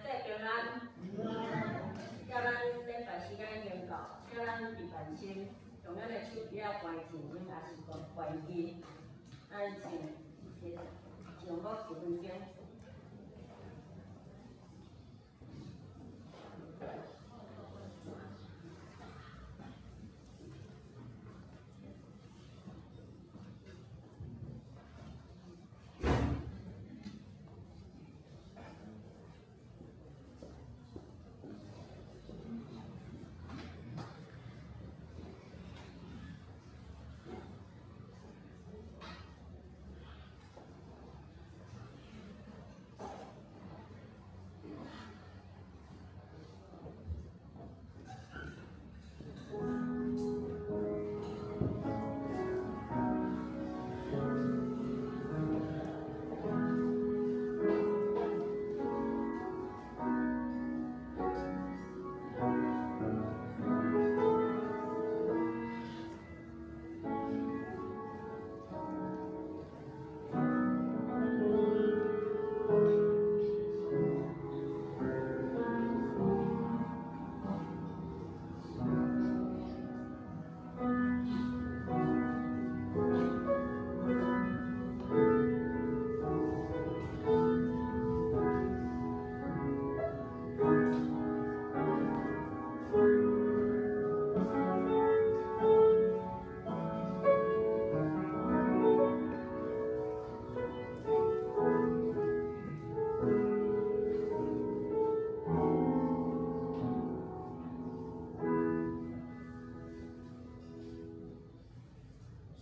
帝平安。叫咱禮拜時間已經到，請咱佇辦心，用咱的手機仔關靜音，抑是講關機。咱靜靜默一分鐘。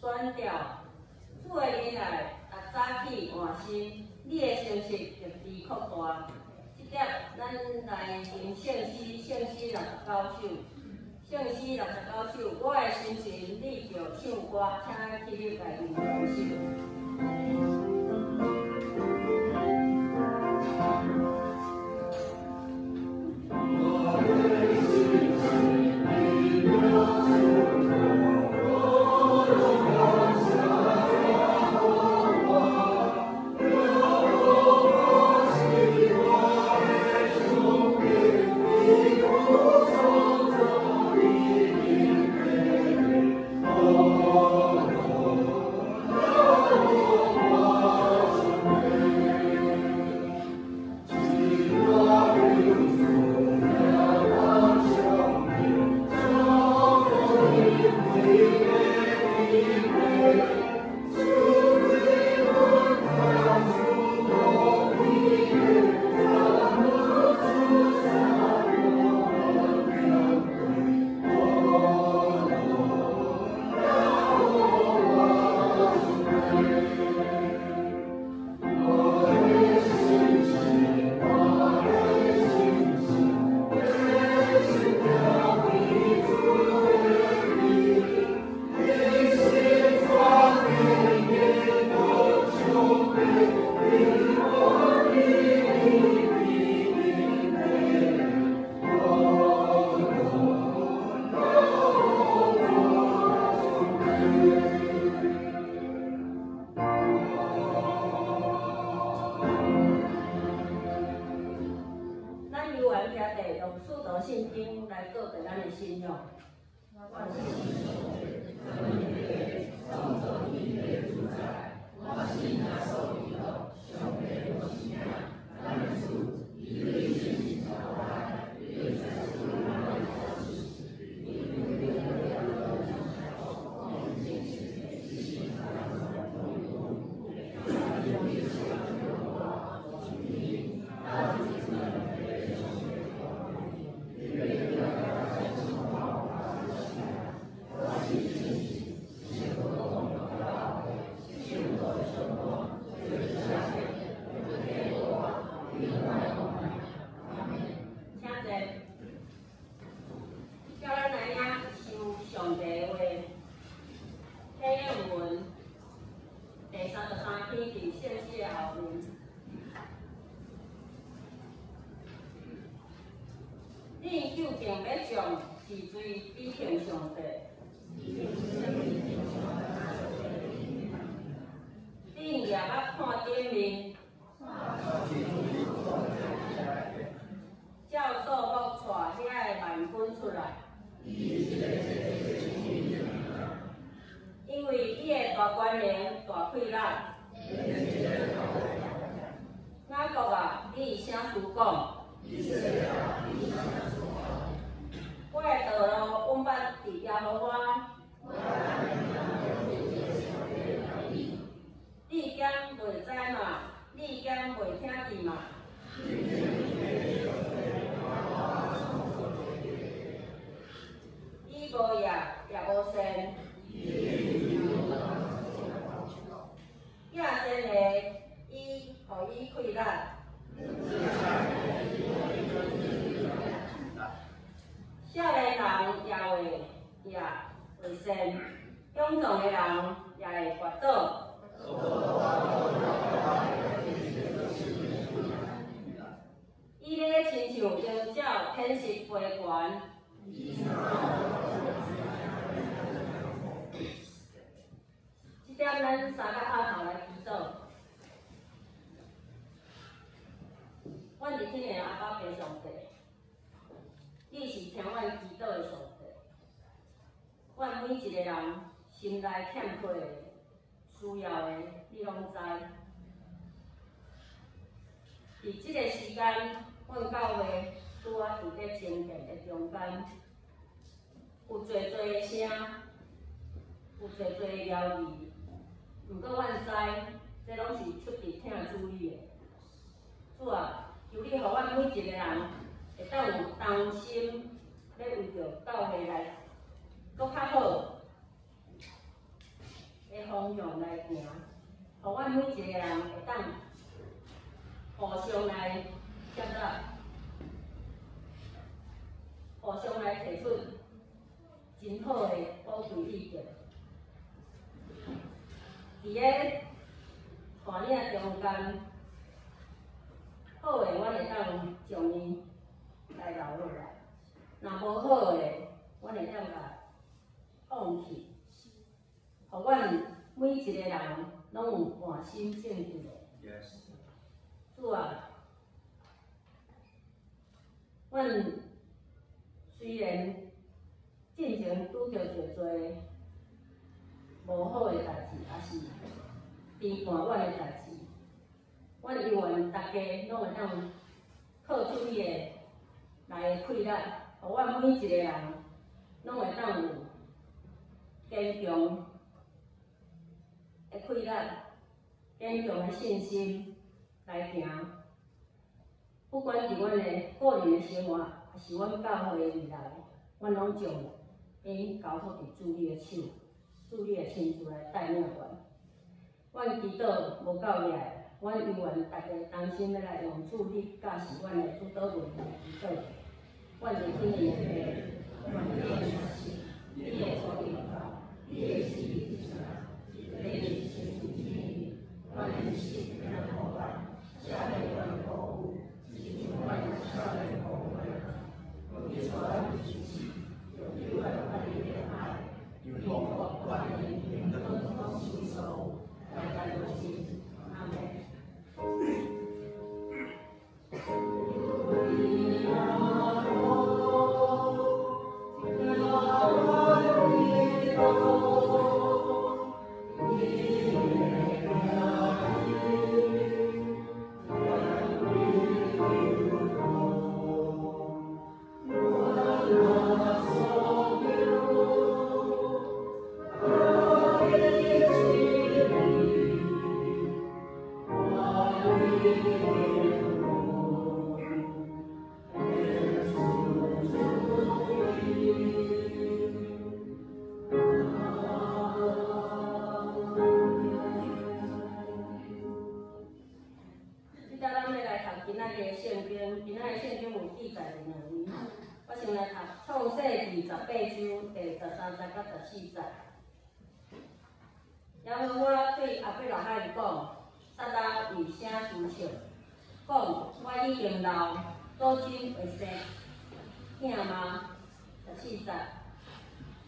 宣調，主的仁愛逐早起換新，你的誠實極之擴大。這節咱來吟聖詩，聖詩69首，聖詩六十九首，我的心神你著唱歌，請咱起立來吟這首。咱猶原兄弟用使徒信經來告白咱的信仰。我信上帝，天地創造天地的主宰，我信耶穌基督，上帝的獨生子，咱的主，伊對聖靈投胎，對在世人的死，伊為了請坐。叫咱來領受上帝的話，啟應文第33篇佇聖詩的後面。恁究竟欲將是罪比敬上帝？恁舉目看頂面，照數目帶遐的萬軍出來。因為伊的大權能、大氣力。雅各啊，你以啥事講？我的道路阮捌佇耶和華。你敢袂知嗎？你敢袂聽見嗎？伊無業也無善。囝生的，伊予伊氣力。少年人也會也會善，勇壯的人也會跋倒。伊咧親像鷹鳥舔食飛懸。這點咱三個阿頭來祈禱。阮佇天的阿爸父上帝，你是聽阮祈禱的上帝。阮每一個人心內欠缺的、需要的，你攏知。佇這個時間，阮教會拄仔佇咧重建的中間，有濟濟的聲，有濟濟的猶豫。毋過，阮知，這攏是出佇疼主你的。主啊，求你予阮每一個人會當有同心，欲為著教會來閣較好的方向來行，予阮每一個人會當互相來接納，互相來提出真好的寶貴意見。佇咧帶領中間，好的，阮會當將伊來留落來；若無好的，阮會當共放棄。予阮每一個人攏有換心正直的。主啊，阮雖然進前拄著濟濟無好的代誌，抑是背叛阮的代誌，阮猶願逐家攏會當靠主你的來的氣力，予阮每一個人攏會當有堅強的氣力、堅強的信心來行。不管佇阮的個人的生活，抑是阮教會的未來，阮攏將𪜶交託佇主你的手，主你會親自來帶領阮。阮祈禱無夠力，阮猶願逐家同心欲來用主你教示阮的主禱文來祈禱。阮佇天的父，願你的名聖，你的國臨到，你的旨意行，你的親像天阮的食今仔予阮，赦免阮的過誤，親像阮赦免過誤的人。別帶阮入試，救阮脫離惡害，因為國、權柄、榮耀攏是你所有，代代無盡。阿們。這咱欲來讀今仔日的聖經，今仔日聖經有記載兩位。我先來讀創世記18章第13節到14節。耶和華對亞伯拉罕講：撒拉為啥事笑？講我已經老，果真會生囝嗎？14節，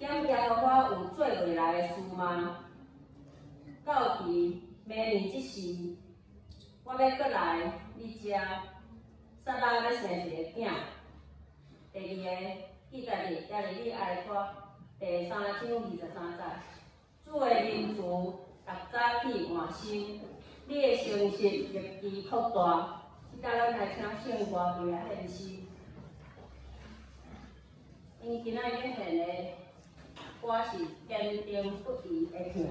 敢耶和華有做袂來的事嗎？到期明年這時，我欲閣來你遮，撒拉欲生一个囝。第二个記載佇耶利米哀歌第三章23節。主的仁慈，逐早起換新，你的誠實極其擴大。這搭咱來請聖歌隊來獻詩。𪜶今仔日獻的歌是堅定不移的疼。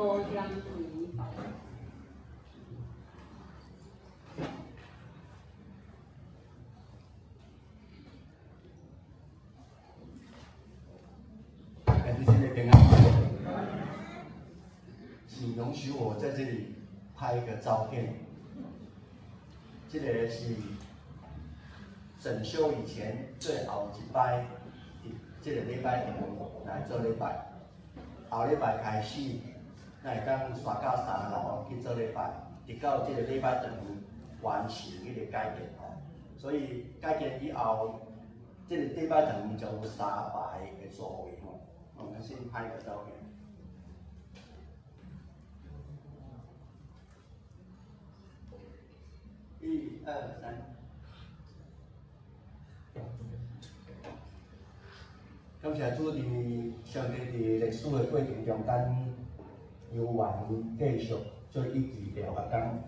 無嫌錢。感謝新的平安。請容許我在這裡拍一個照片。這個是整修以前最後一擺，這個禮拜堂來做禮拜。後禮拜開始，咱會當刷到三樓去做禮拜，直到這個禮拜堂完成彼個改建吼。所以改建以後，這個禮拜堂就有三排的座位吼。我們先拍個照片。一、二、三。感謝主佇上帝佇歷史的過程中間，猶原繼續做伊奇妙的工。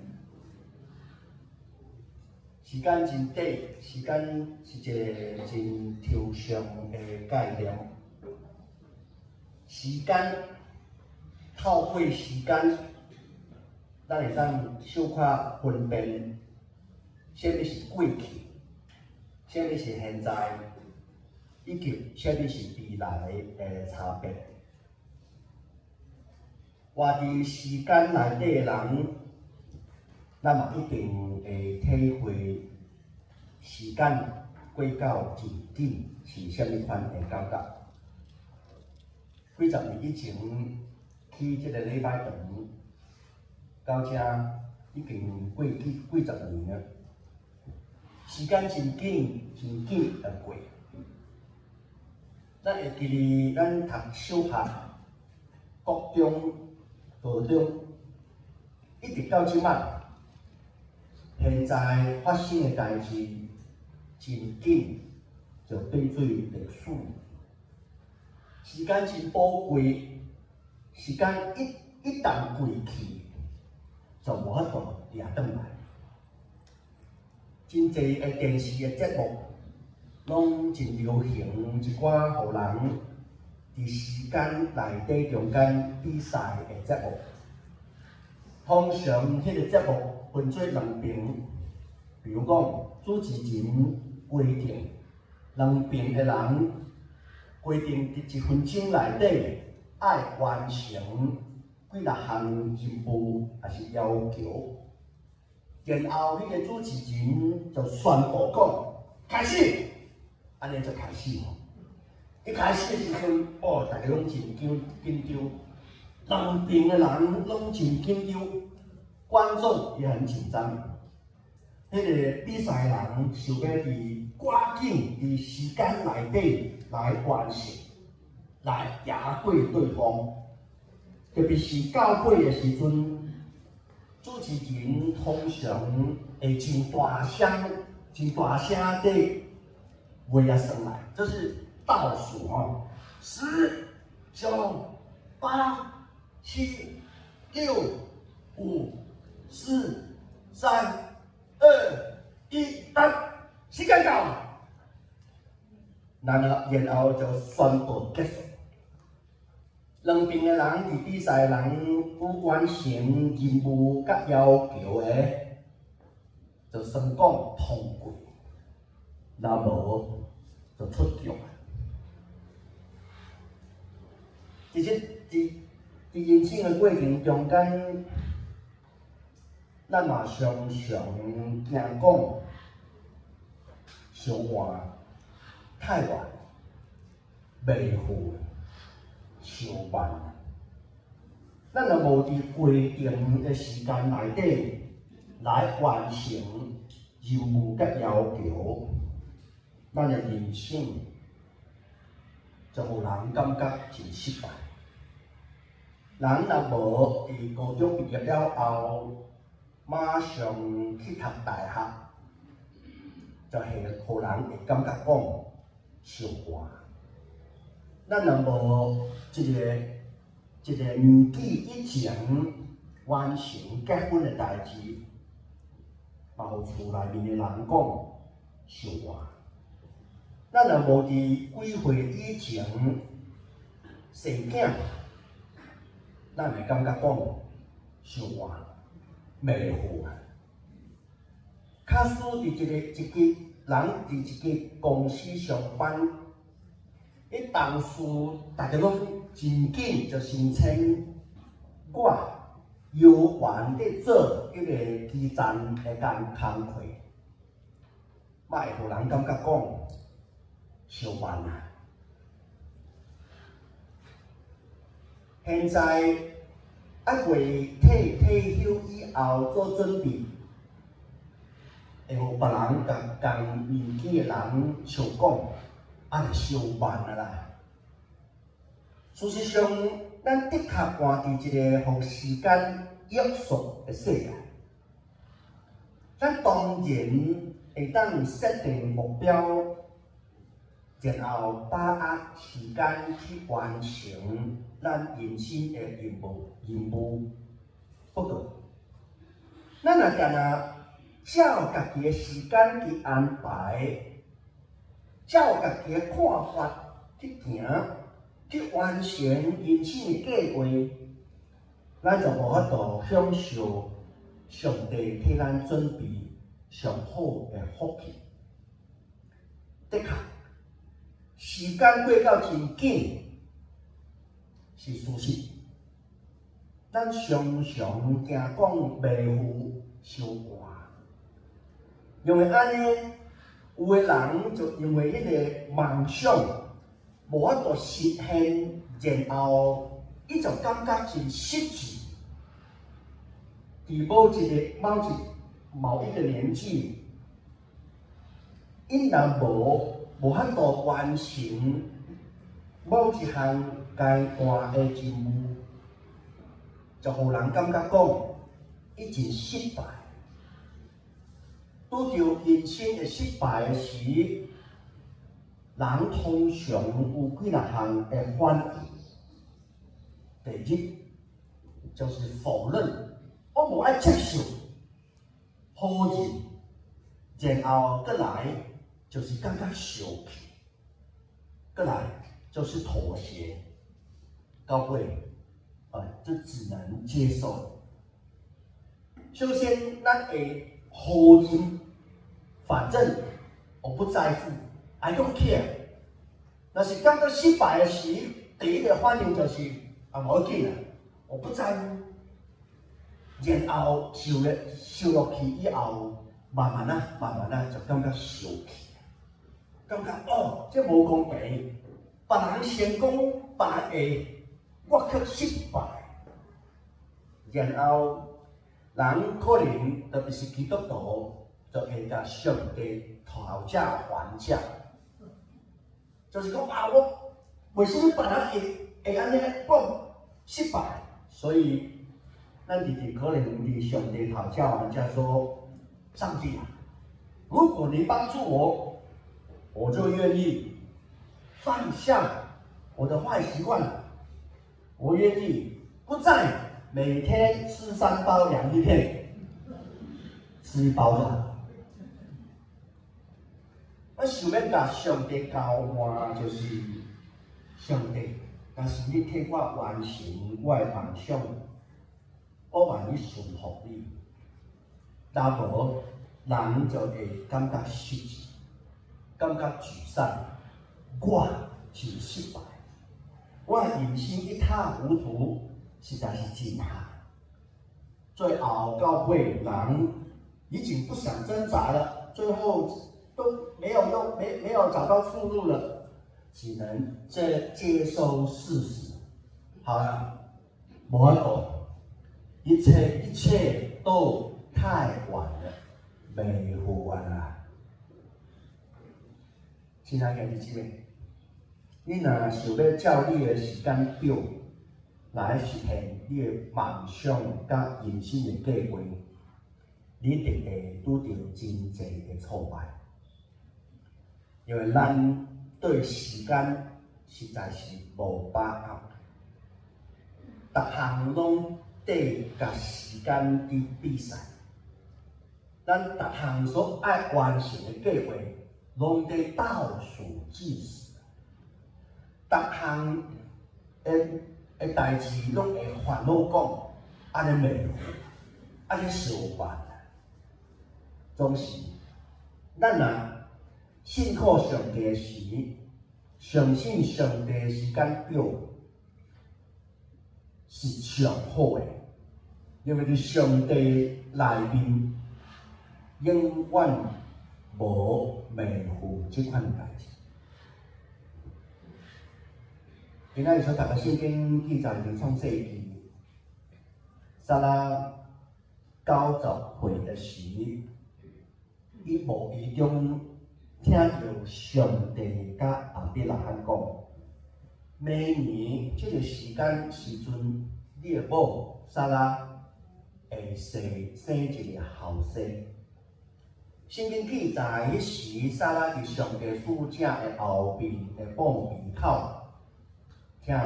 時間真短，時間是一個真抽象的概念。時間，透過時間，咱會當小可分辨，啥物是過去，啥物是現在，以及啥物是未來的差別。活佇時間內底的人，咱嘛一定會體會時間過到真緊是啥物款的感覺。幾十年以前去這個禮拜堂，到這已經過去幾十年了。時間真緊，真緊就過。咱會記得咱讀小學、國中、高中，一直到這擺，現在發生的代誌真緊，就變做歷史。時間真寶貴，時間一旦過去，就無法度掠轉來。真濟的電視的節目，攏真流行一寡予人佇時間內底中間比賽的節目。通常彼個節目分做兩邊，比如講主持人規定兩邊的人規定佇一分鐘內底愛完成幾若項任務，抑是要求。然後彼個主持人就宣布講開始，按呢就開始。一開始的時陣，哦，大家攏真緊緊張，兩邊的人攏真緊張，觀眾也很緊張。彼個比賽人想欲佇趕緊佇時間內底來完成，來贏過對方。特別是到尾的時陣，主持人通常會真大聲、真大聲地話啊算來，就是倒數吼，十、九、八、七、六、五、四、三、二、一，等，時間到，然後就宣布結束。兩邊的人佇比賽的人有完成任務佮要求的，就算講通過；若無就出局。其實，佇人生的過程中間，咱嘛常常驚講傷晚、太晚、袂赴、傷慢。咱若無佇規定的時間內底來完成任務佮要求，咱的人生就予人感覺真失敗。人若無佇高中畢業了後，馬上去讀大學，就會予人會感覺講傷晚。咱若無一個年紀以前完成結婚的代誌，嘛予厝內面的人講傷晚。咱若無佇幾歲以前生囝，咱會感覺講傷晏，袂赴啊。假使佇一个一个人佇一个公司上班，彼同事逐家攏真緊就聲稱我猶原佇做彼个基層的工工課，嘛會予人感覺講傷慢啊。現在猶未退休以後做準備，會予別人共仝年紀的人笑講，啊，傷慢啊啦。事實上，咱的確活佇一個予時間約束的世界。咱當然會當設定目標，然後把握時間去完成咱人生的任務任務。不過，咱若干焦照家己的時間去安排，照家己的看法去行，去完成人生的計劃，咱就無法度享受上帝替咱準備上好的福氣。的確，時間過到真緊是事實。咱常常驚講袂赴傷晏，因為按呢，有的人就因為彼个夢想無法度實現，然後伊就感覺真失志。佇某一個年紀，伊若無法度完成某一項階段的任務，就予人感覺講伊真失敗。拄著人生的失敗的時，人通常有幾若項的反應。第一，就是否認，我無愛接受，否認，然後閣來就是感覺受氣，閣來就是妥協，到尾啊，就只能接受。首先，咱會否認，反正我不在乎，I don't care。若是感覺失敗的時，第一個反應就是啊，無要緊啊，我不在乎。然後受落去以後，慢慢啊，慢慢啊，就感覺受氣，感覺哦，這無公平，別人成功，別人會，我卻失敗。然後人可能特別是基督徒，就會共上帝討價還價，就是講啊，我為啥物別人會按呢，我失敗？所以咱直直可能佇上帝討價還價說：上帝啊，如果你幫助我，我就願意放下我的壞習慣，我願意不再每天吃三包洋芋片，吃一包就好。我想欲共上帝交換，就是上帝，若是你替我完成我的夢想，我願意順服你。若無，人就會感覺失志，感覺沮喪，我真失敗，我人生一塌糊塗，實在是真慘。最後到尾，人已經不想掙扎了，最後都沒有用，沒有找到出路了，只能接受事實。好了，無法度，一切一切都太晚了，袂赴啊啦。親愛的姊妹，你若想欲照你的時間表來實現你的夢想佮人生的計劃，你一定會拄著真濟的挫敗，因為咱對時間實在是無把握，逐項攏佇共時間佇比賽，咱逐項所愛完成的計劃，攏佇倒數計時，逐項的的代誌，攏會煩惱講，按呢袂好，按呢相辦。總是，咱若信靠上帝時，相信上帝時間表是上好的，因為佇上帝內面永遠無迷糊這款代誌。今仔日所讀的聖經記載佇創世記，撒拉90歲的時，伊無意中聽著上帝佮亞伯拉罕講，明年這個時間時陣，你的某撒拉會生一个後生。聖經記載，彼時撒拉佇上帝使者的後面的布棚口，聽著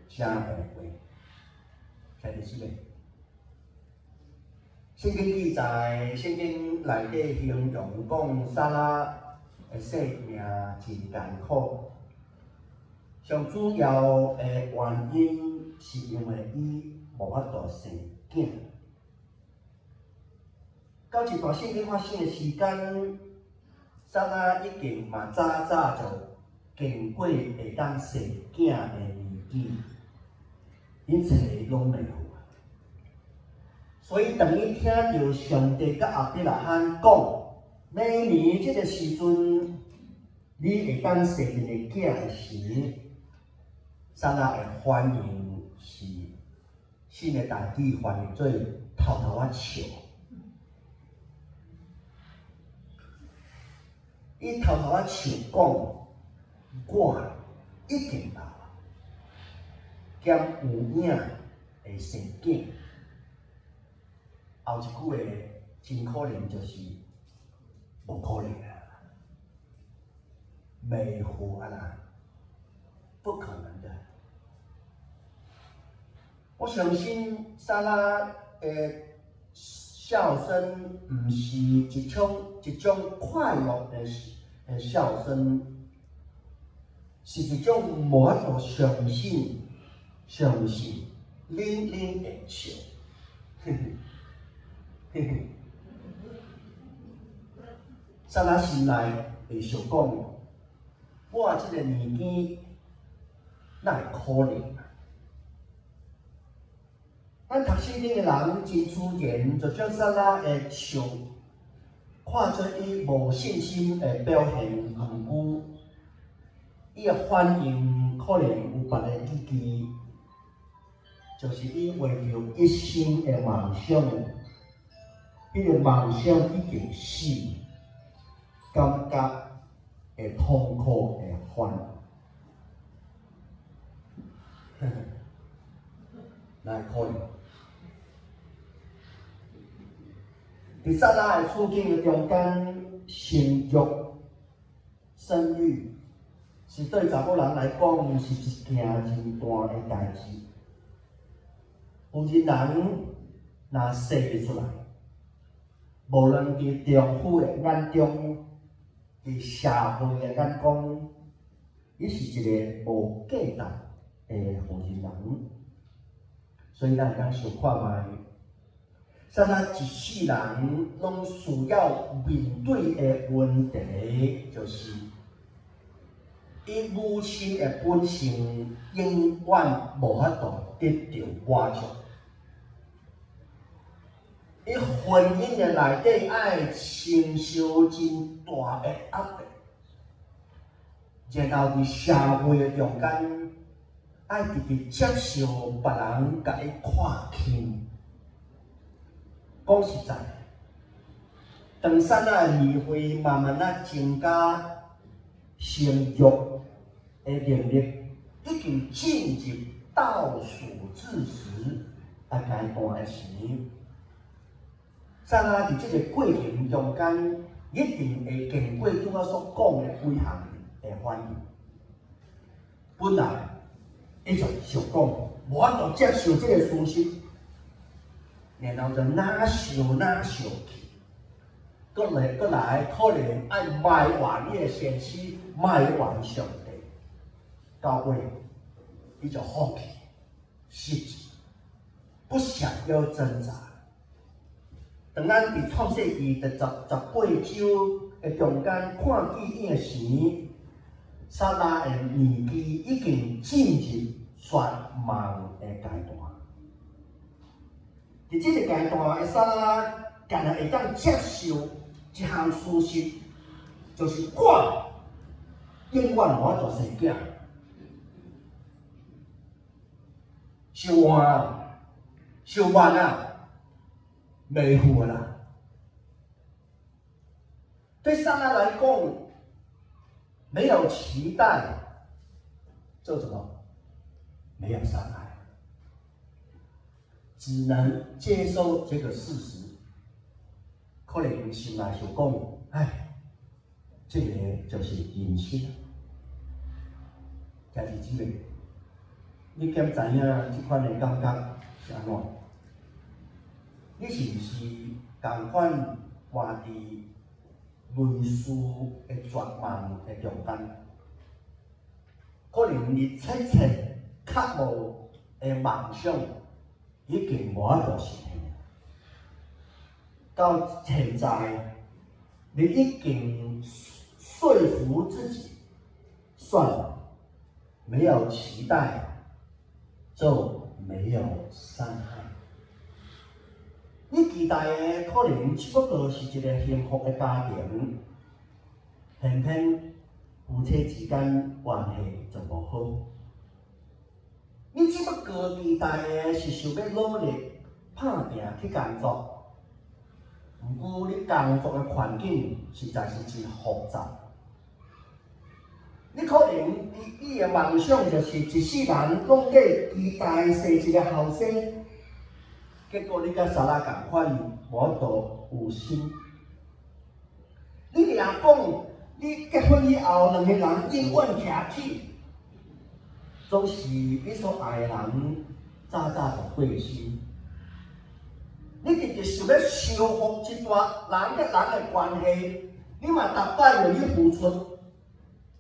這的話，聽著啥物？聖經記載，聖經內底形容講，撒拉的生命真艱苦。上主要的原因是因為伊無法度生囝。到這段聖經發生的時間，撒拉已經嘛早早就經過會當生囝的年紀，𪜶揣攏袂赴。所以當伊聽著上帝佮亞伯拉罕講，明年這个時陣，你會當生一个囝的時，撒拉的反應是新的代誌翻譯做偷偷仔笑。伊偷偷仔笑講，我已經老啊，兼有影會生囝。後一句話真可能就是無可能啊，袂赴啊啦，不可能的。我相信撒拉的笑聲，毋是一種快樂的笑聲，是一種無法度相信，冷冷的笑。嘿嘿，撒拉心內會想講：我這个年紀，哪會可能啊？咱讀聖經的人真自然就將撒拉的笑看做伊無信心的表現，毋過伊的反應可能有別个意義，就是伊為著一生的夢想，彼个夢想已經死，感覺會痛苦的反應，哪會可能？佇撒拉的處境的中間，生育、生育是對查某人來講是一件真大的代誌。婦人人若生袂出來，無論佇丈夫的眼中，佇社會的眼光，伊是一个無價值的婦人人。所以咱會當想看覓，撒拉一世人攏需要面對的問題，就是伊母親的本性永遠無法度得著滿足。伊婚姻的內底愛承受真大的壓力，然後佇社會的中間，愛直直接受別人共伊看輕。講實在，當撒拉的年歲慢慢仔增加，生育的能力已經進入倒數計時的階段的時，撒拉佇這个過程中間，一定會經過拄仔所講的幾項的反應。本來伊就想講，無法度接受這个事實，然後就哪想哪想去，閣來可能愛埋怨伊的先生，埋怨上帝，到尾伊就放棄。實不想要掙扎。當咱佇創世記第十八章的中間看見伊的時，撒拉的年紀已經進入絕望的階段。佇這个階段的撒拉，敢若會當接受一項事實，就是我永遠無法度生囝，相換相慢啊，袂赴啦。對撒拉來講，沒有期待，做什麼？沒有傷害，只能接受這個事實。可能心內想講，唉，這个就是人生。兄弟姊妹，你敢知影這款的感覺是按怎？你是毋是仝款活佇類似的絕望的中間？可能你切切渴望的夢想已經無法度實現。到現在，你已經說服自己，算了，沒有期待就沒有傷害。你期待的可能只不過是一个幸福的家庭，偏偏夫妻之間關係就無好。你只不過期待的是想欲努力拍拚去工作，毋過你工作的環境實在是真複雜。你可能你的夢想就是一世人攏在期待生一个後生，結果你佮撒拉仝款，無法度有心。你掠講，你結婚以後兩个人永遠徛起，總是你所愛的人早早就過身。你直直想欲修復這段人佮人的關係，你嘛逐擺願意付出，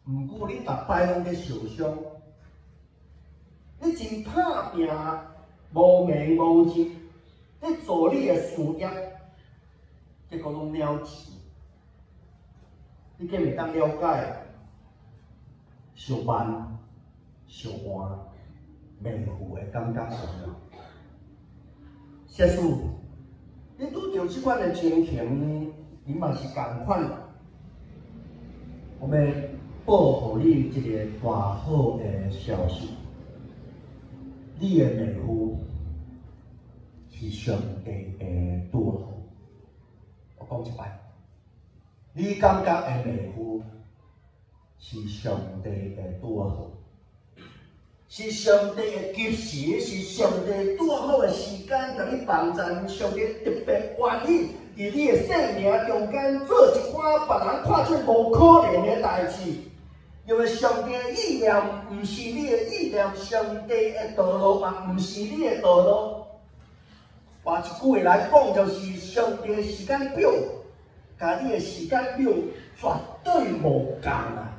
毋過你逐擺攏咧受傷。你真拍拚，無明無日，咧做你的事業，結果攏了錢。你敢會當了解？相慢、相換、袂赴的感覺是啥？假使你拄著這款的情形，你嘛是仝款。我欲報予你一个大好的消息，你的妹夫是上帝的拄好。我講一擺，你感覺的妹夫是上帝的拄好，是上帝的及時，是上帝拄好的時間，共你幫贊。上帝特別願意佇你的生命中間做一寡別人看做無可能的代誌，因為上帝的意念毋是你的意念，上帝的道路嘛毋是你的道路。換一句話來講，就是上帝的時間表，佮你的時間表絕對無仝啊！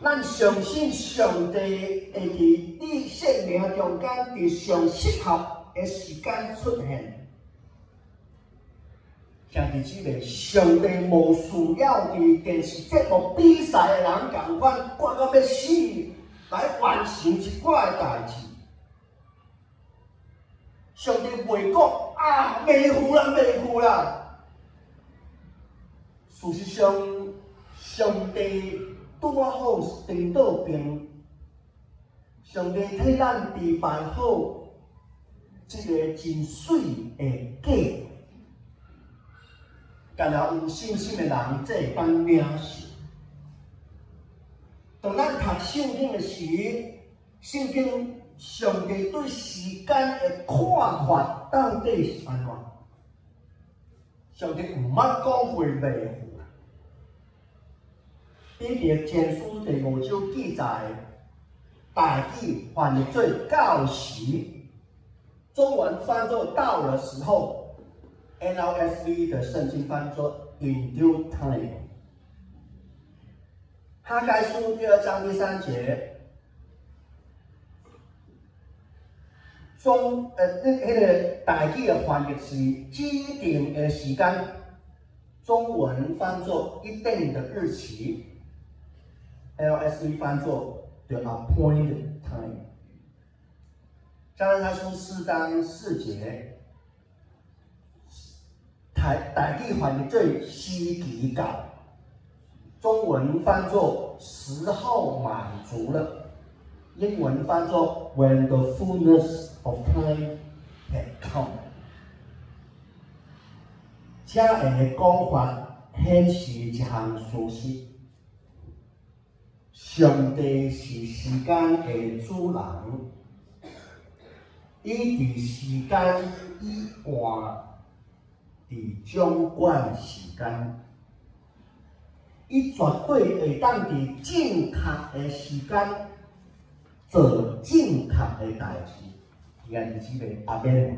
咱相信上帝會佇你生命中間，佇上適合的時間出現。兄弟姊妹，上帝無需要佇電視節目比賽的人仝款，趕到欲死來完成一寡的代誌。上帝袂講啊，袂赴啦，袂赴啦。事實上，上帝拄仔好顛倒邊，上帝替咱預備好這个真媠的計劃，干焦有信心的人才會當領受。當咱讀聖經的時，聖經上帝對時間的看法到底是按怎？上帝毋捌講過袂赴。彼得前書第五章記載，代誌翻譯做到時，中文翻做到了時候，NRSV 的聖經翻做 in due time。哈該書第二章第三節，中那彼个台語的翻譯是指定的時間，中文翻作一定的日期，LSB 翻作 the appointed time。加拉太書四章四節，台語翻譯做時期到，中文翻作時候滿足了，英文翻作 When the fullness of time had come。這个講法顯示一項事實：上帝是時間的主人，伊佇時間以外，佇掌管時間。伊絕對會當佇正確的時間做正確的代誌。兄弟姊妹，阿們。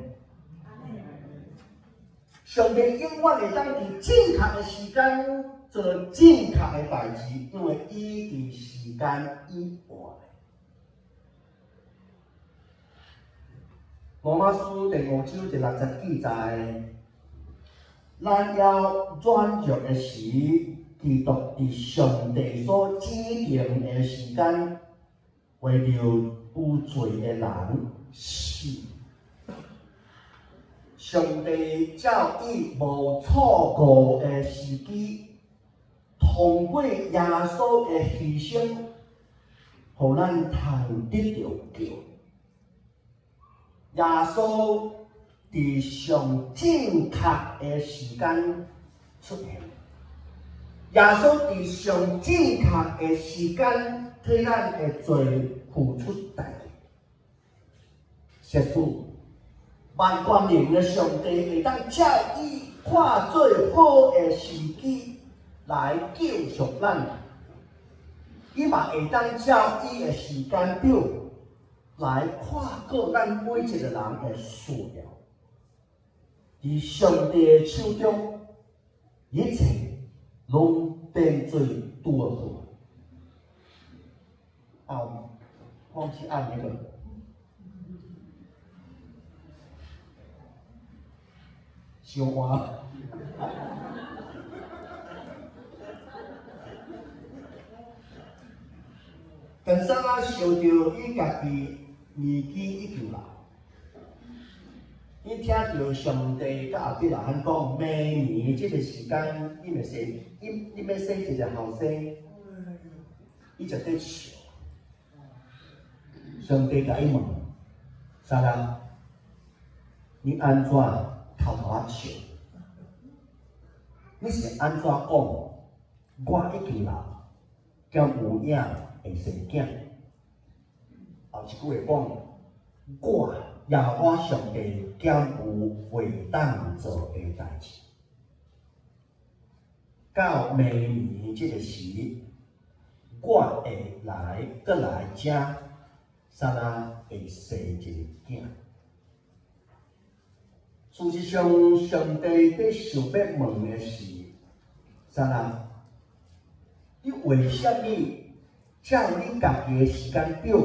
上帝永遠會當佇正確的時間做正確的代誌，因為伊佇時間以外。羅馬書第五章第六節記載，咱猶軟弱的時，基督佇上帝所指定的時間，為著有罪的人死。上帝照伊無錯誤的時機，通過耶穌的犧牲，予咱通得著救。耶穌佇上正確的時間出現，耶穌佇上正確的時間替咱的罪付出代價。實主，萬權能的上帝會當照伊看做好的時機來救贖咱，伊嘛會當照伊的時間表來看顧咱每一個人的需要。佇上帝的手中，一切攏變做拄好。啊，我毋是按彼個。燒換。當撒拉想著伊家己年紀已經老，伊聽著上帝佮亞伯拉罕講，明年這個時間，你欲生，你欲生一個後生，伊就佇笑。上帝共伊問：撒拉，你按怎偷偷仔笑？你是按怎講？我已經老，敢有影會生囝？後一句話講：我耶和華上帝敢有袂當做的代誌？到明年這個時，我會來閣來遮，撒拉會生一個囝。事實上，上帝佇想欲問的是：撒拉，你為啥物照你家己的時間表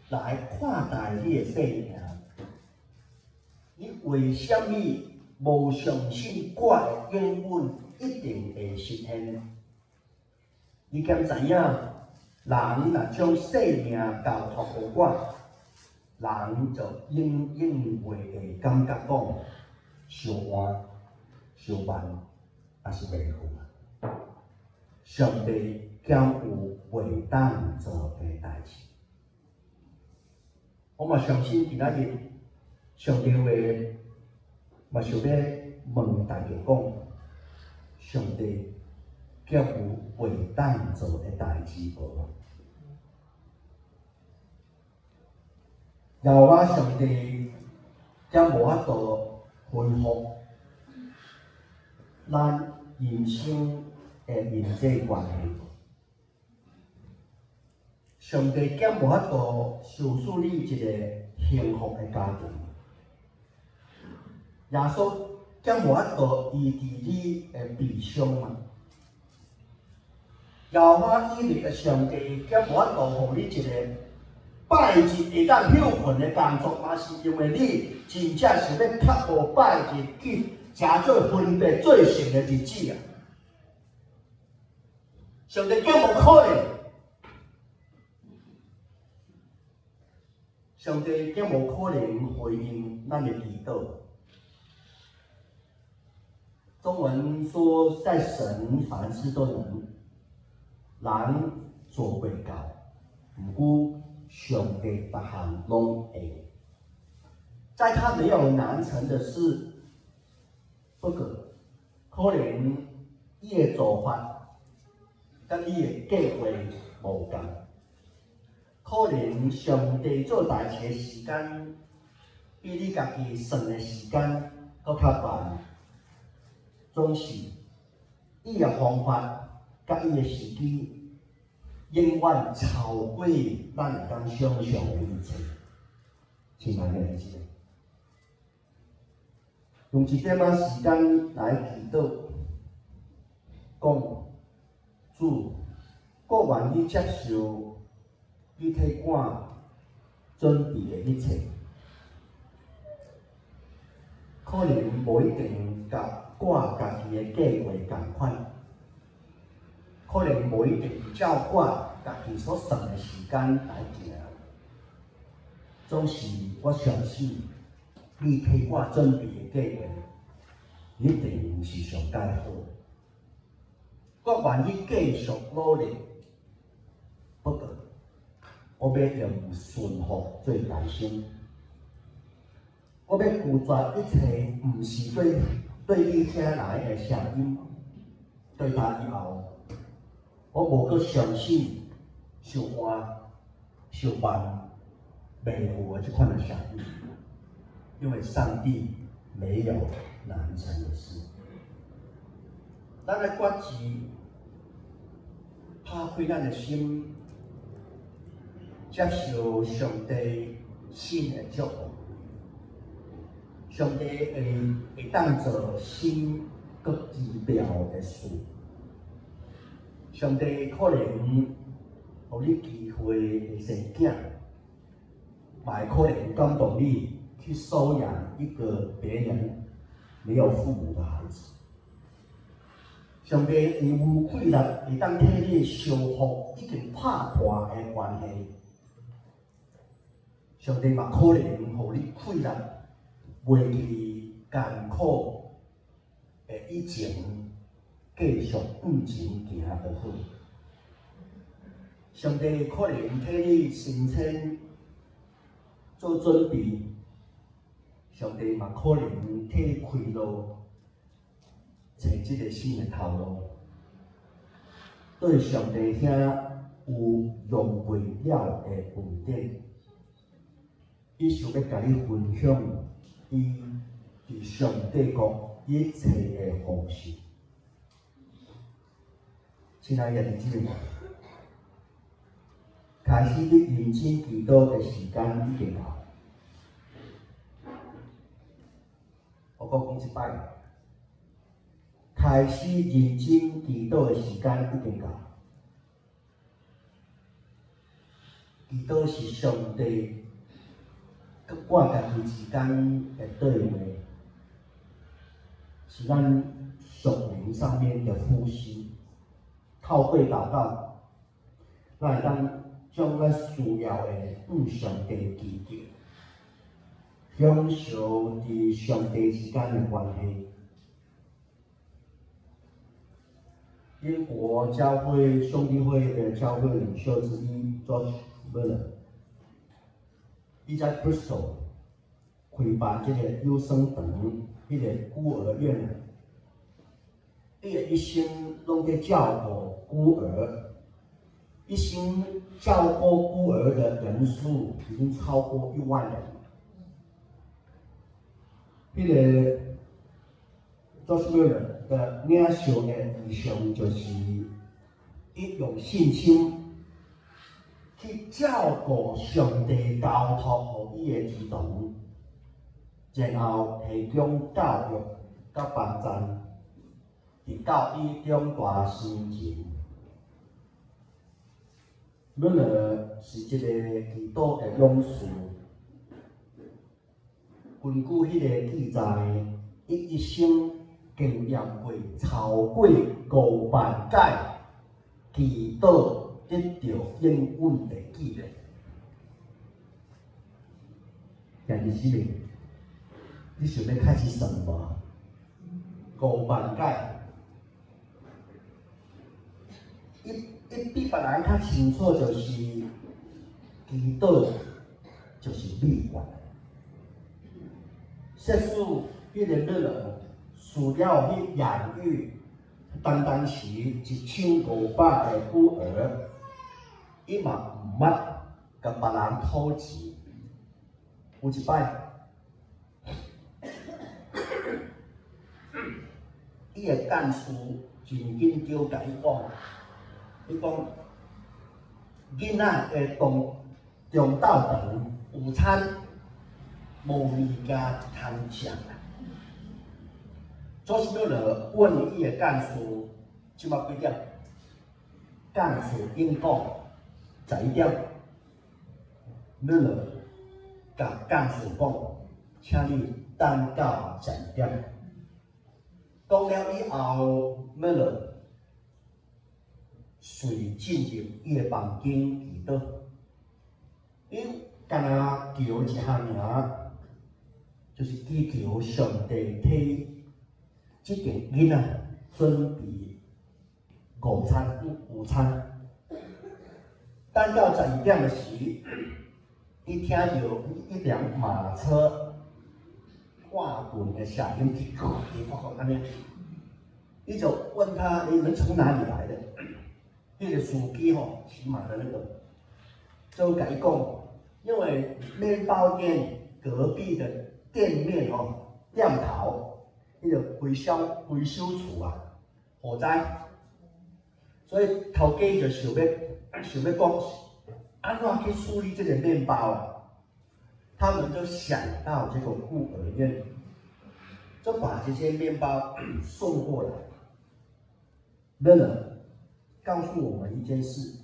來看待你的生命？你為啥物無相信我的應允一定會實現？你敢知影？人若將性命交託予我，人就永遠袂會感覺講傷晏、傷慢，抑是袂好啊。上帝敢有袂當做的代誌？我嘛相信今仔日上帝話嘛想欲問大家講，上帝敢有袂當做的代誌無？耶和華上帝敢無法度恢復咱人生的人際關係？上帝敢無法度賞賜你一個幸福的家庭？耶穌敢無法度醫治你的悲傷嗎？耶和華以勒的上帝，敢無法度予你一個拜日會當歇睏的工作，嘛是因為你真正想欲較無拜日去誠做分別做聖的日子啊！上帝敢無可能？上帝敢無可能回應咱的祈禱？中文說，在神凡事都能，人做袂到，毋過上帝逐項攏會。在他沒有難成的事，不過可能伊的做法佮你的計劃無仝，可能上帝做代誌的時間比你家己算的時間閣較慢，總是伊的方法佮伊的時機，永遠超過咱會當想像的一切。親愛的弟兄，用一點仔時間來祈禱，講主，我願意接受你替我準備的一切，可能無一定佮我家己的計劃仝款，可能無一定照我家己所算的時間來行，總是我相信你替我準備的計劃，一定是上蓋好。我願意繼續努力，不過我欲用順服做代先，我欲拒絕一切毋是對你遐來的聲音。對他以後，我無閣相信受換、受慢、迷糊的這款的聲音，因為上帝沒有難成的事。咱愛決志，拍開咱的心，接受上帝新的祝福。上帝會當做新閣奇妙的事。上帝可能予你機會會生囝，嘛會可能感動你去收養一個別人沒有父母的孩子。上帝會有氣力，會當替你修復已經拍破的關係。上帝嘛可能予你氣力，袂記艱苦的以前，繼續向前行就好。上帝可能替你申請做準備，上帝嘛可能替你開路，揣這個新的頭路。對上帝遐有用袂了的恩典，伊想欲共你分享伊佇上帝國一切的豐盛。親愛的弟兄姊妹，開始你認真祈禱的時間已經到。我閣講一擺，開始認真祈禱的時間已經到。祈禱是上帝佮我家己之間的對話，是咱屬靈上面的呼吸。透過禱告，咱會當將咱需要的向上帝祈求，享受佇上帝之間的關係。英國教會兄弟會的教會領袖之一 George Müller，伊在 Bristol 開辦這個優生堂，彼個孤兒院。伊的一生攏佇照顧孤兒，一生照顧孤兒的人數已經超過1萬人。彼個 George Müller 的領袖的異象就是，伊用信心去照顧上帝交託予伊的兒童，然後提供教育佮幫助，直到伊長大成人。米勒是一个祈禱的勇士。根據彼个記載，伊一生經驗過超過5萬擺祈禱得著應允的記錄。兄弟姊妹，你想欲開始算無？五萬擺，伊伊比別人較清楚，就是祈禱就是秘訣。設使彼个米勒輸了去養育當當時1500個孤兒，伊嘛毋捌共別人討錢。有一擺，伊的幹事真緊張，共伊講，伊講囡仔的中中晝頓午餐無物件通食啦。左斯米勒問伊的幹事，這馬幾點？幹事應講11點。米勒共幹事講，請你等到十二點。講了以後，米勒隨進入伊的房間祈禱。伊干焦求一項爾，就是祈求上帝替這個囡仔準備午餐午餐。等到十二點的時，伊聽著一輛馬車掛滾的聲音，按呢，伊就問他：你們從哪裡來的？彼个司機吼，騎馬的那個，就共伊講，因為麵包店隔壁的店面哦，店頭，彼个回收處啊，火災，所以頭家就想欲講，按怎去處理這個麵包啊？他們就想到這個孤兒院，就把這些麵包送過來。米勒告訴我們一件事：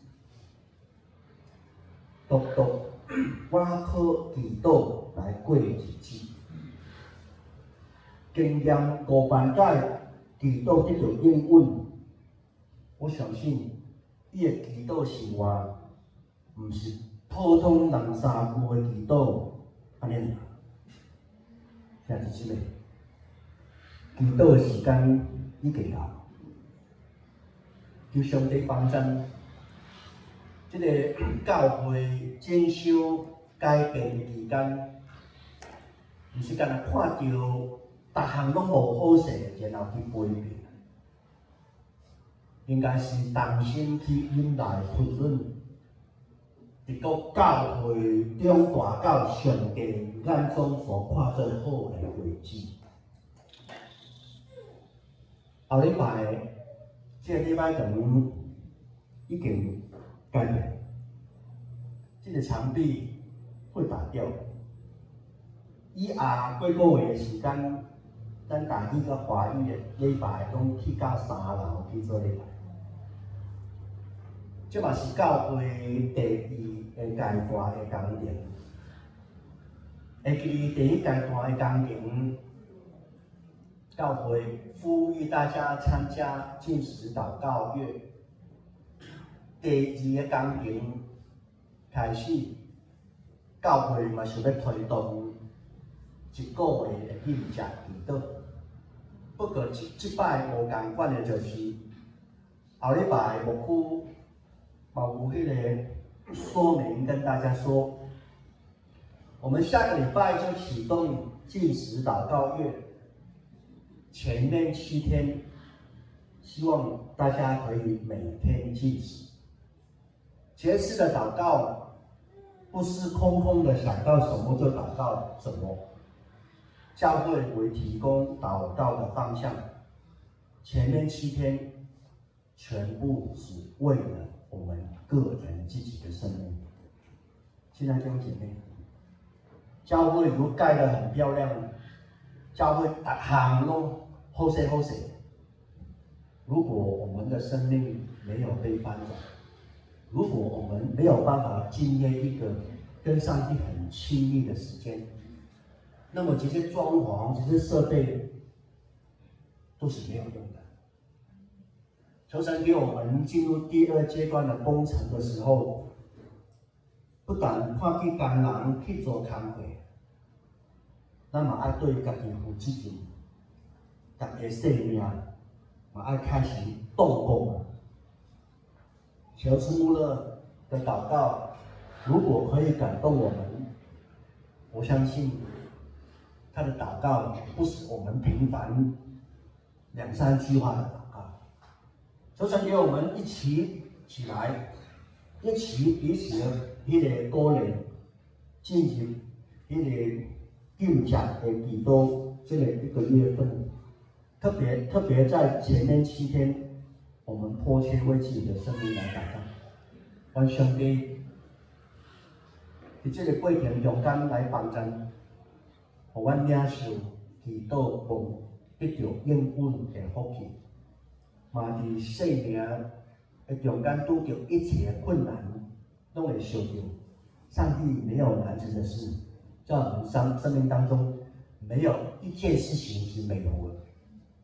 獨獨我靠祈禱來過日子，經驗5萬擺祈禱得著應允。我相信伊的祈禱生活，毋是普通人三句的祈禱按呢爾。兄弟姊妹，祈禱的時間已經到，求上帝幫贊。這個教會整修改變的期間，毋是干焦看著逐項攏無好勢，然後去批評，應該是同心去忍耐批准，佇個教會中達到上帝眼中所看做好的位置。後禮拜，這个禮拜堂已經改變，這个牆壁會打掉。以後幾個月的時間，咱台語佮華語的禮拜攏去到三樓去做禮拜。這嘛是教會第二個階段的工程。會記得第一階段的工程，教會呼籲大家參加禁食禱告月。第二個工程開始，教會嘛想欲推動一個月的禁食祈禱。不過這這擺無仝款的就是，後禮拜牧區嘛有彼个說明跟大家說，我們下個禮拜就啟動禁食禱告月，前面7天，希望大家可以每天禁食。節食的禱告不是空空的想到什麼就禱告什麼，教會會提供禱告的方向。前面七天全部是為了我們個人自己的生命。親愛的弟兄姐妹，教會如果蓋得很漂亮，教會逐項攏好勢好勢。如果我們的生命沒有被翻轉，如果我們沒有辦法經歷一個跟上帝很親密的時間，那麼這些裝潢、這些設備都是沒有用的。求神給我們進入第二階段的工程的時候，不但看見工人去做工課，咱嘛愛對家己負責任，家己的生命嘛愛開始動工。喬治穆勒的禱告，如果可以感動我們，我相信他的禱告不是我們平凡兩三句話的禱告。求神給我們一起起來，一起彼此的彼個鼓勵，進入彼個禁食的祈禱這個一個月份，特別特別在前面7天，我們迫切為自己的生命來禱告。願上帝佇這個過程中間來幫助，予阮領受祈禱夢得著應允的福氣，嘛佇生命的中間拄著一切困難，攏會想著上帝沒有難成的事，在我們生命當中沒有一件事情是沒有的，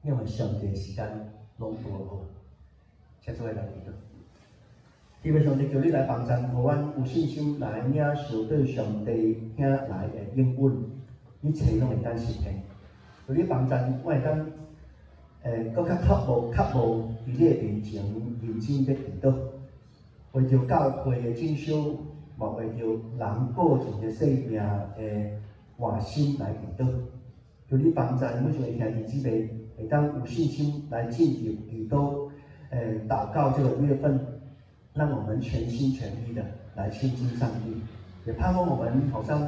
因為上帝時間攏拄好。請諸位來祈禱。天父上帝，求你來幫助，予阮有信心來領受對上帝遐來的應允，一切攏會當實現。求你幫助，我會當閣較渴慕、渴慕佇你的面前認真欲祈禱，為著教會的進修，嘛為著人個人的生命的換新來祈禱。求你幫助每一個兄弟姊妹，會當有信心來進入祈禱、禱告這個月份，讓我們全心全意的來親近上帝，也盼望我們好像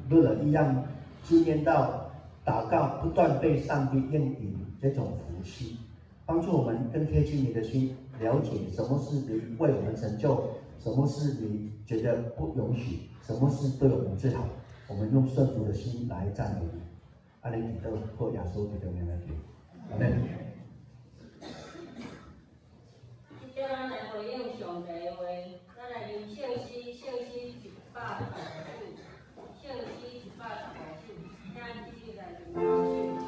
樂樂一樣，經驗到禱告不斷被上帝應允這種福氣，幫助我們更貼近你的心，了解什麼是你為我們成就，什麼是你覺得不容許，什麼是對我們最好，我們用順服的心來讚美你。按呢祈禱，奉耶穌基督名來求，阿門。這咱來回應上帝的話，咱來念聖詩，聖詩115首，聖詩115首，請起立來念。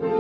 我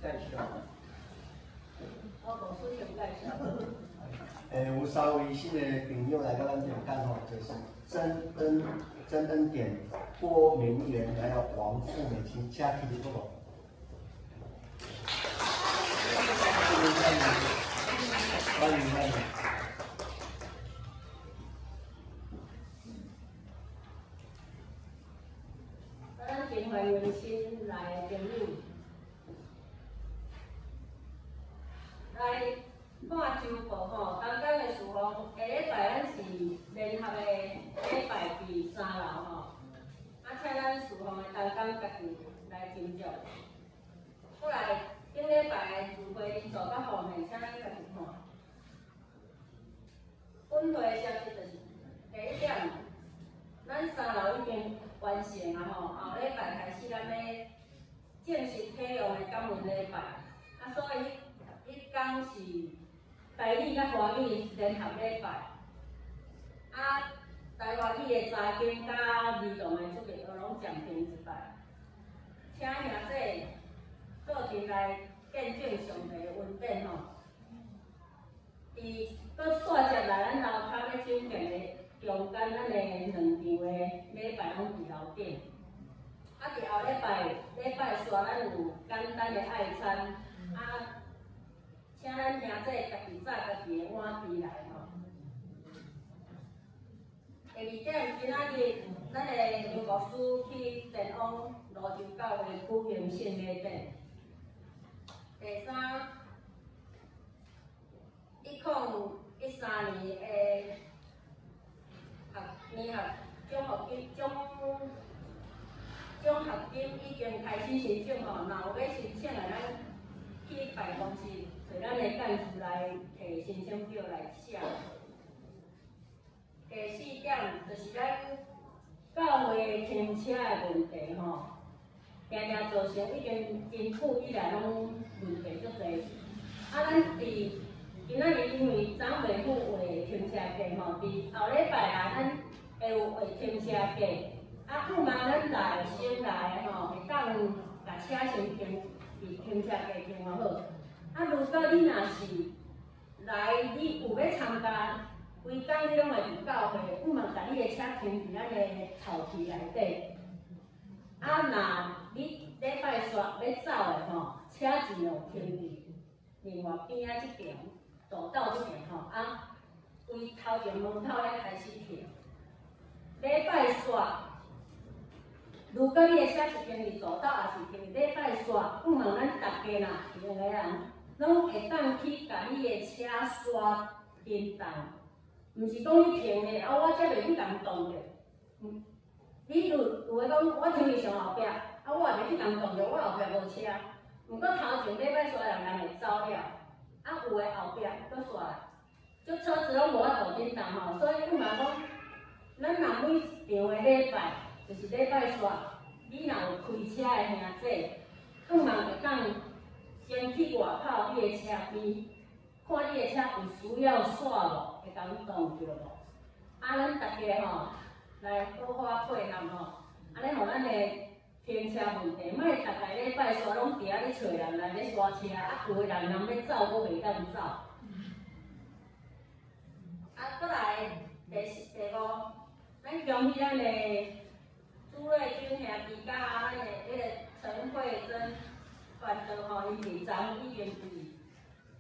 介紹。我無需要介紹。有三位新的朋友來到咱中間吼，就是曾恩典、郭明元，還有王富美，請請起立好無？歡迎歡迎歡迎。咱真歡迎新來的朋友來看週報吼，同工的事奉，下禮拜咱是聯合的禮拜佇三樓吼，啊，請咱事奉的同工家己來斟酌。過來頂禮拜的聚會人數較方便，請咱家己看。本會的消息就是第一點，咱三樓已經完成啊吼，後禮拜開始咱欲正式啟用的感恩禮拜，啊，所以彼工是台語佮華語聯合禮拜，啊，台華語的查經佮兒童的主日學攏暫停一擺，請兄弟做陣來見證上帝的恩典吼。佇閣煞接來，咱樓跤欲整建的中間，咱的兩場的禮拜攏佇樓頂。啊，佇後禮拜禮拜紲，咱有簡單的愛餐，啊，請咱兄弟家己紮家己的碗箸來吼。第二點，今仔日咱的劉牧師去前往蘆洲教會舉行聖禮典。第三，1013年的學聯合獎學金獎學金已經開始申請吼，若有欲申請的，咱去辦公室揣咱的幹事來提申請表來寫。第四點就是咱教會停車的問題吼，定定造成已經真久以來攏問題足濟。啊，咱佇今仔日因為長袂赴畫停車格吼，佇後禮拜啊，咱會有畫停車格。啊，有望咱來先來吼，會當共車先停佇停車格停好。啊，如果你若是來，你有欲參加，規工你攏會佇教會，有望共你的車停佇咱的草皮內底。啊，若你禮拜煞欲走的吼，車盡量停佇另外邊仔這爿，大道這爿吼，啊，為頭前門口遐開始停。禮拜煞，如果你的車是停佇大道，抑是停佇禮拜煞，有望咱逐家若閒的人，攏會當去共你的車刷叮當，毋是講你停的，啊，我才袂去共擋著。你有有的講，我停佇上後壁，啊，我也袂去共擋著，我後壁無車。毋過頭前禮拜煞人人會走了，啊，有的後壁閣煞來，足車子攏無法度振動吼，所以有嘛講，咱若每場的禮拜，就是禮拜煞，你若有開車的兄弟，向望會當先去外口你的車邊，看你的車有需要煞無，會共擋著無？啊，咱逐家吼來好好配合吼，按呢予咱的停車問題，莫逐个禮拜煞攏佇遐咧揣人來咧刷車，啊，有的人人欲走，閣袂當走。啊，閣來第四、第五，咱恭喜咱的朱瑞君兄弟佮咱的彼个陳慧珍傳道吼，𪜶佇昨昏已經佇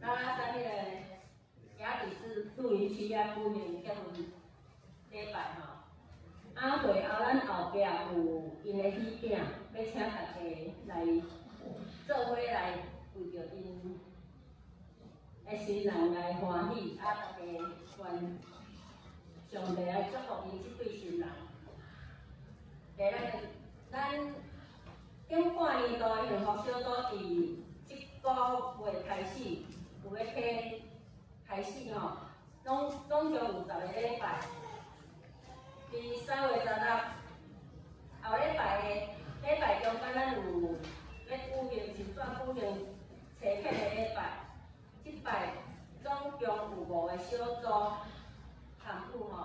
拉拉山彼個雅比斯露營區遐舉行結婚禮拜吼。啊，會後咱後壁有𪜶的喜餅，欲請大家來做伙來為著𪜶的新人來歡喜，啊，大家願上帝來祝福𪜶這對新人。第咱咱頂半年度的幸福小組佇這個月開始有咧開開始吼，總總共有10個禮拜。佇3月16，後禮拜的禮拜中間，咱有欲舉行真轉舉行齊克的禮拜。這擺總共有五個小組參與吼。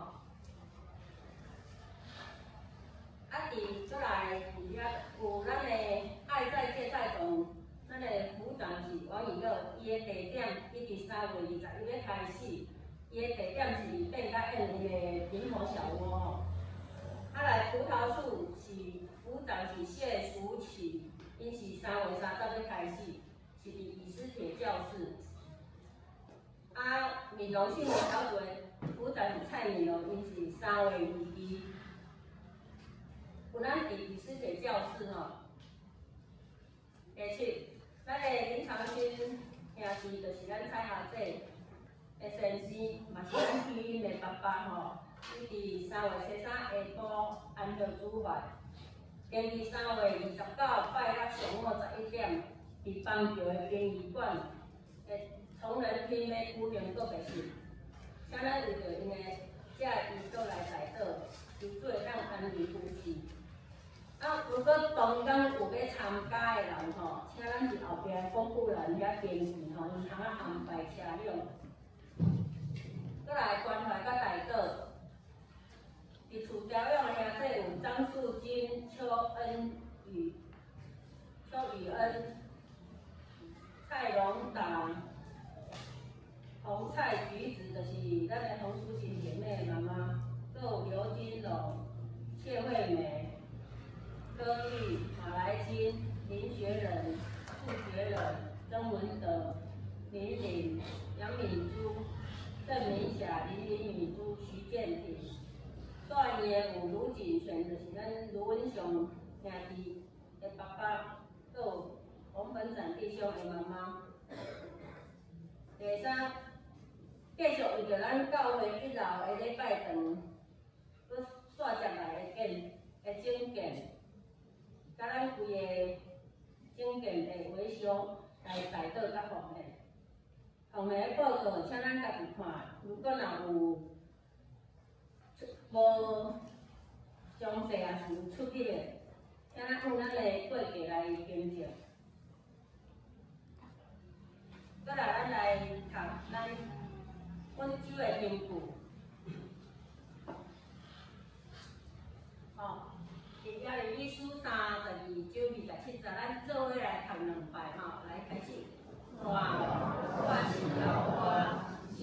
啊，佇閣來佇遐有咱的愛在芥菜種，咱的副長伊的地點，伊佇3月21欲開始，伊的地點是佇變甲燕位的蘋果小屋吼。啊來葡萄樹是組長是謝淑琪，𪜶是3月30欲開始，是佇以斯帖教室。啊，敏榮生活小組的組長是蔡敏榮，𪜶是3月22。有咱佇以斯帖教室吼。第七，咱的林長新兄弟就是咱蔡霞姐的先生，嘛是咱基因的爸爸吼。伊佇3月23下晡安息主懷。第二3月29拜六上午11點，佇邦橋的殯儀館的同仁廳欲舉行告別式。請咱為著𪜶的這遺囑來代禱，求主會當安慰扶持。啊，如果當工有欲參加的人吼，請咱佇後壁廣告欄遐登記吼，𪜶通仔安排車輛。閣來關懷佮代禱，佇厝調養的兄弟有張素貞、邱恩宇、邱宇恩、蔡榮達、洪蔡菊子，就是咱的洪淑琴姐妹的媽媽，閣有劉金龍、謝惠美、柯玉、馬來金、林學仁、傅學仁、曾文德、林玲、楊敏珠、鄭明霞、林林女珠、徐建平。住院的有盧景全，就是咱盧文雄兄弟的爸爸，閣有洪本展弟兄的媽媽。第三，繼續為著咱教會一樓的禮拜堂，閣紲接來的建的整建，佮咱規個整建的維修來代禱佮奉獻。奉獻的報告，請咱家己看。如果若有無詳細，也是有出入的，請咱用咱的過價來更正。閣來，咱來讀咱本周的經句。吼，佇耶利米書32章27節，咱做伙來讀兩擺吼，來開始。看，我是耶和華，是你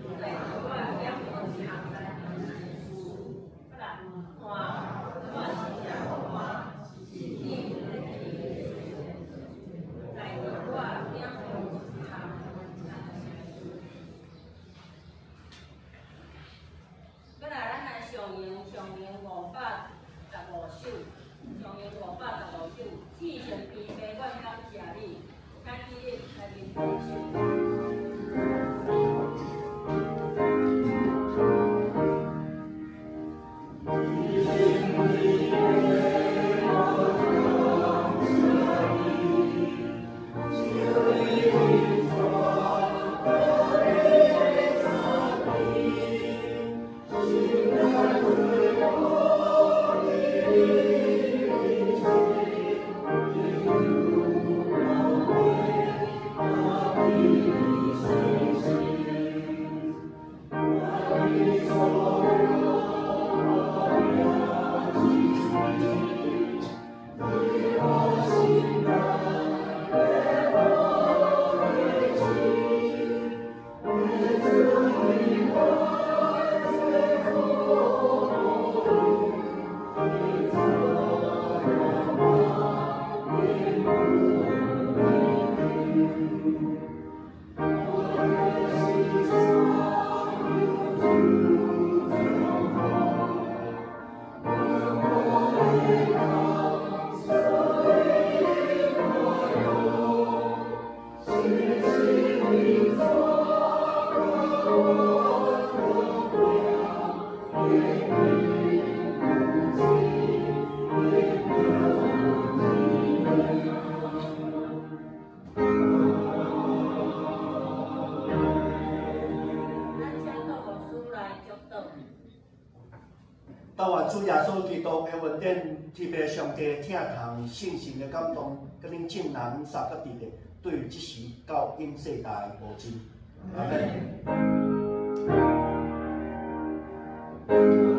有在我兩無一項難事。來，看，我是耶和華，是你在我兩無一項難事。閣來，咱來上詠上詠515首，上詠515首，至聖天父，阮感謝你，請起立來面對主。咱請各牧師來祝禱。但願主耶穌基督的恩典，天父上帝的疼痛、聖神的感動，佮恁眾人三甲佇咧，對這時到永世代無盡。阿門。